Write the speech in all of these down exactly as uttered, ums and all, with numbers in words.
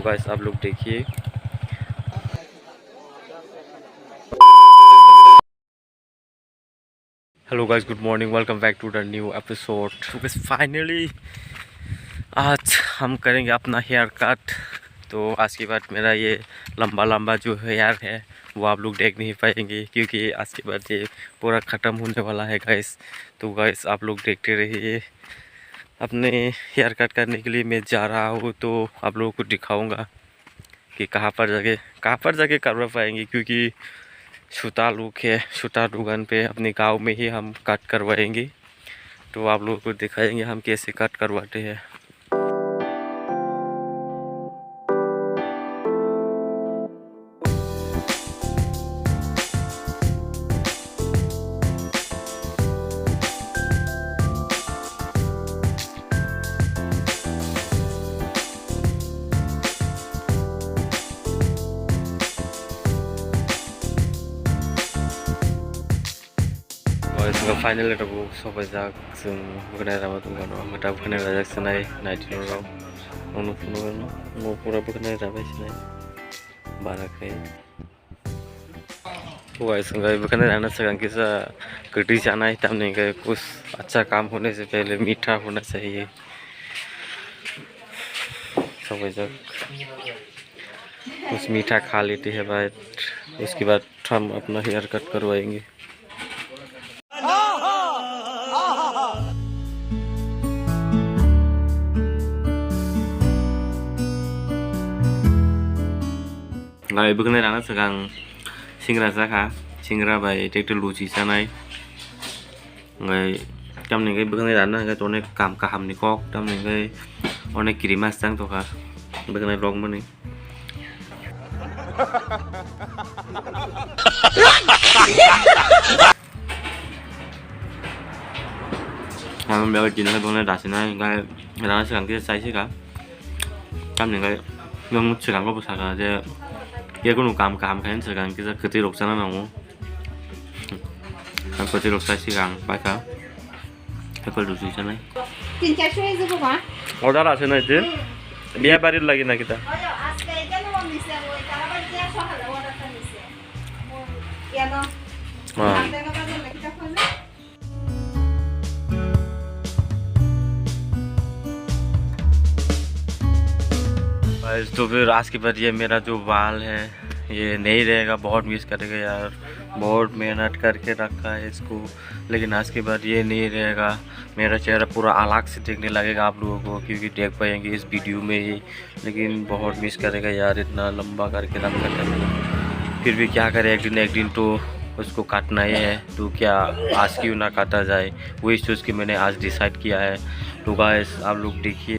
Guys, आप लोग देखिए। Hello guys, good morning, welcome back to the new episode। तो guys, finally आज हम करेंगे अपना हेयर कट। तो आज के बाद मेरा ये लंबा लंबा जो हेयर है वो आप लोग देख नहीं पाएंगे, क्योंकि आज के बाद ये पूरा ख़त्म होने वाला है गाइस। तो गाइस, आप लोग देखते रहिए। अपने हेयर कट करने के लिए मैं जा रहा हूँ, तो आप लोगों को दिखाऊंगा कि कहाँ पर जाके, कहाँ पर जाके करवा पाएंगे, क्योंकि छोटा लोग है, छोटा दुकान पे अपने गांव में ही हम कट करवाएंगे। तो आप लोगों को दिखाएंगे हम कैसे कट करवाते हैं। Guys, hwnkhe finally tabuk sopaijak chwng bwkhanai rama tongmano, hwnkhe tabuk bwkhanai rajak swnai naitino rok. Ang nukphano, o pura bwkhanai rabai swnai bara khe. Guys, hwnkhe bwkhanai rana swkang kisa kwtwi chanai, tamni hwnkhe kuch acha kam hone se pehle meetha hona chahiye. Sopaijak. कुछ मीठा खा लेते हैं भाई, उसके बाद हम अपना हेयर कट करवाएंगे। Ngai bwkhanai rana swkang singra chakha, singra bai tei tei luchi chanai. Ngai tamni ngai bwkhanai rana hwnkhe onek kam kahamni kok, tamni ngai onek kirimas chang tokha bwkhanai rok mani. Ang bebak dinai bwkhanai dasinai hwnkhe rana swkang khe chai sika. Tamni hwnkhe nwng swkango bo saka je, je kunu kam kaham khaini swkang kisa kwtwi rok chana nango. Ang kwtwi rok chai sika ang paikha. Apple juice chanai. তিন চারশো হয়ে যাবো, মা। Order আছে না এতে? হুম। বিয়া বাড়ির লাগি নাকি তা? ওই আজকে এটা নেওয়া নিছে, ওই তারাবাড়ি যে সকালে অর্ডারটা নিছে। ওই কেন? হ্যাঁ। সাত টাকা বাজার নাকি তা খোঁজে? गाइस, तो फिर आज के बाद ये मेरा जो बाल है, ये नहीं रहेगा। बहुत मिस करेगा यार, बहुत मेहनत करके रखा है इसको, लेकिन आज के बाद ये नहीं रहेगा। मेरा चेहरा पूरा अलग से देखने लगेगा आप लोगों को, क्योंकि देख पाएंगे इस वीडियो में ही। लेकिन बहुत मिस करेगा यार, इतना लंबा करके रखा था। फिर भी क्या करें, एक दिन एक दिन तो उसको काटना ही है। तो क्या आज क्यों ना काटा जाए, वही सोच के मैंने आज डिसाइड किया है। तो गाइस, आप लोग देखिए।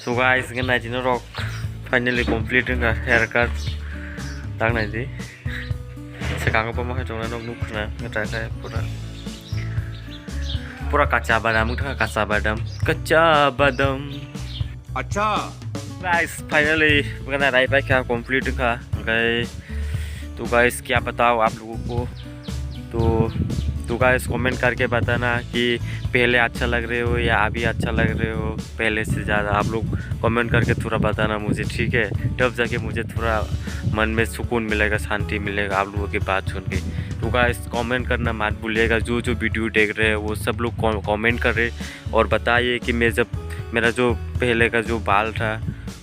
So guys, hwnkhe naitino rok finally complete wngkha haircut. Tak naidi. Swkango bo ma hai tongnai nok nuk khna, tak hai pura, pura kacha badam wngkha, kacha badam, kacha badam. Acha. Guys, finally bwkhanai rai paikha, complete wngkha. Hwnkhe, तो guys, क्या बताओ आप लोगों को, तो, तो guys, comment करके बताना कि पहले अच्छा लग रहे हो या अभी अच्छा लग रहे हो। पहले से ज़्यादा आप लोग कमेंट करके थोड़ा बताना मुझे, ठीक है? तब जाके मुझे थोड़ा मन में सुकून मिलेगा, शांति मिलेगा आप लोगों की बात सुन के। तो गाइस, कमेंट करना मत भूलिएगा, जो जो वीडियो देख रहे हैं वो सब लोग कमेंट करें और बताइए कि मैं जब, मेरा जो पहले का जो बाल था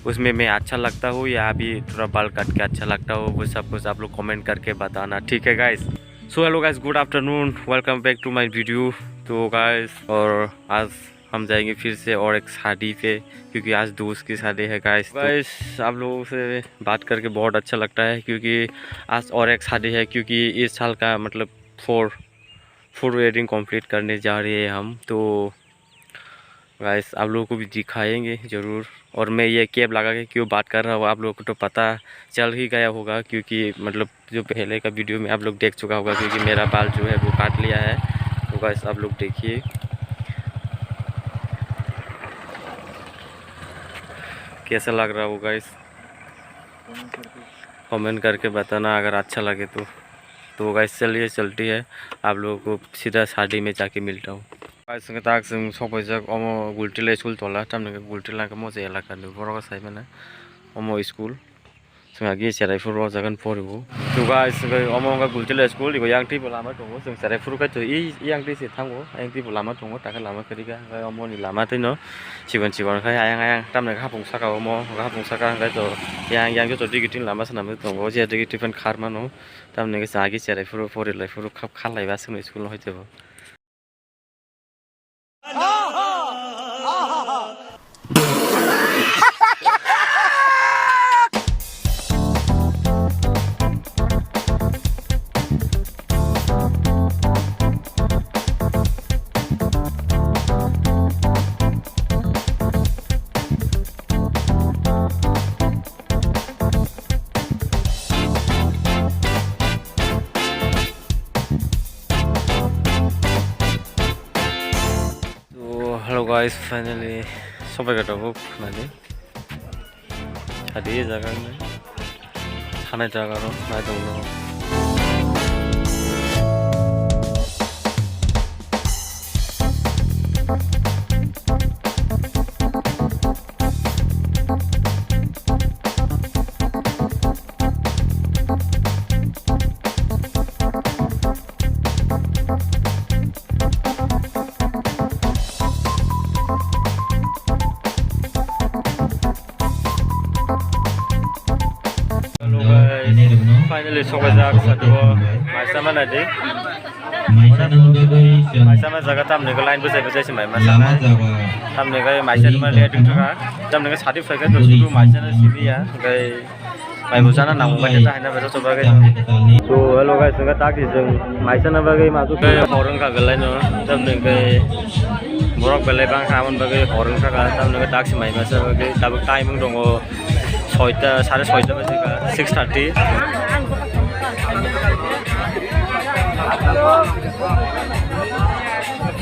उसमें मैं अच्छा लगता हूँ या अभी थोड़ा बाल काट के अच्छा लगता हूँ, वो सब कुछ आप लोग कमेंट करके बताना, ठीक है guys? So hello guys, good afternoon, welcome back to my video। तो गाइस, और आज हम जाएंगे फिर से और एक शादी पे, क्योंकि आज दोस्त की शादी है गाइस। तो गाइस, आप लोगों से बात करके बहुत अच्छा लगता है, क्योंकि आज और एक शादी है, क्योंकि इस साल का मतलब फोर फोर वेडिंग कंप्लीट करने जा रहे हैं हम। तो गाइस, आप लोगों को भी दिखाएंगे ज़रूर। और मैं ये कैप लगा के क्यों बात कर रहा हूँ, आप लोगों को तो पता चल ही गया होगा, क्योंकि मतलब जो पहले का वीडियो में आप लोग देख चुका होगा, क्योंकि मेरा बाल जो है वो काट लिया है। तो गाइस, आप लोग देखिए कैसा लग रहा हो गाइस, कमेंट करके बताना अगर अच्छा लगे तो। तो गाइस, चलिए चलती है, आप लोगों को सीधा शादी में जाके मिलता हूँ। Guys, wngkha tak chwng sok paijak omo Gultila school tola, tamni hwnkhe Gultila hwnkhe moja elakani borok sai mano omo school. Chwng agi cherai phuru o jaga poribo. To guys, wngkha omo wngkha Gultila school, ego yang twibo lama tongo, chwng cherai phuru khai to i yang twi se thango, yang twibo lama tongo, takhe lama kwrwi kha, hwnkhe omo ni lama twino chikon chikon khai ayang ayang, tamni hapung saka omo, hapung saka hwnkhe to yang yang joto digi tin lama swnamwi tongo, je digi tipen khar mano, tamni hwnkhe chwng agi cherai phuru pori lai phuru kha-, kha lai ba chwngno school no hai tebo. So hello guys, finally sopai kha tabuk nadi. Hadi jaga ni. Thanai jaga rok nai tongno. Hello guys, finally sokajak satuo maisa mana di. Maisa mana jaga tamni ko line bwsai bwsai se mai masa. Tamni ko maisa mana le ding thaka. Tamni ko sadi phai ko sudu maisa na sidi ya. Gai Mai bo chana nango bai ta haina bai joto bagwi. So hello guys, wngkha tak di chwng maisa na bagwi majok. Gai horong ka galai no, tamni gai borok belai bang kha, aboni bagwi horong ka, tamni gai tak si mai masa bagwi tabuk time wng tongo soita, sare soita baji ka, six thirty.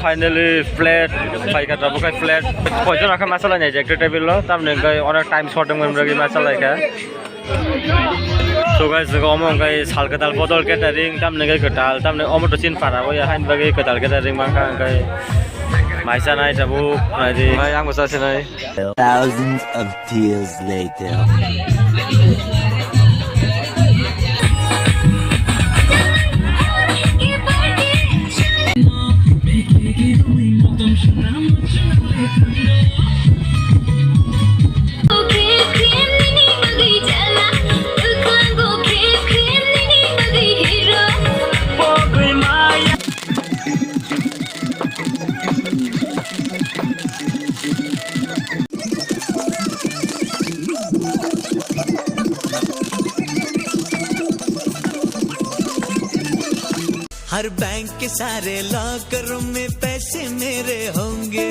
Finally flight, pai ka tabuk kai flight. Koijon akha masa lai nai je ekta table lo, tamni gai onek time short wng bagwi masa lai kha. So guys, jogo omo wngkha salkatal bodol catering, tamni wngkha kwtal, tamni omo to chin para o ya, hain bagwi kwtal catering mankha, wngkha maisa nai tabuk, nai di. Bai, ang bo chasi nai. Thousands of tears later. हर बैंक के सारे लॉकरों में पैसे मेरे होंगे।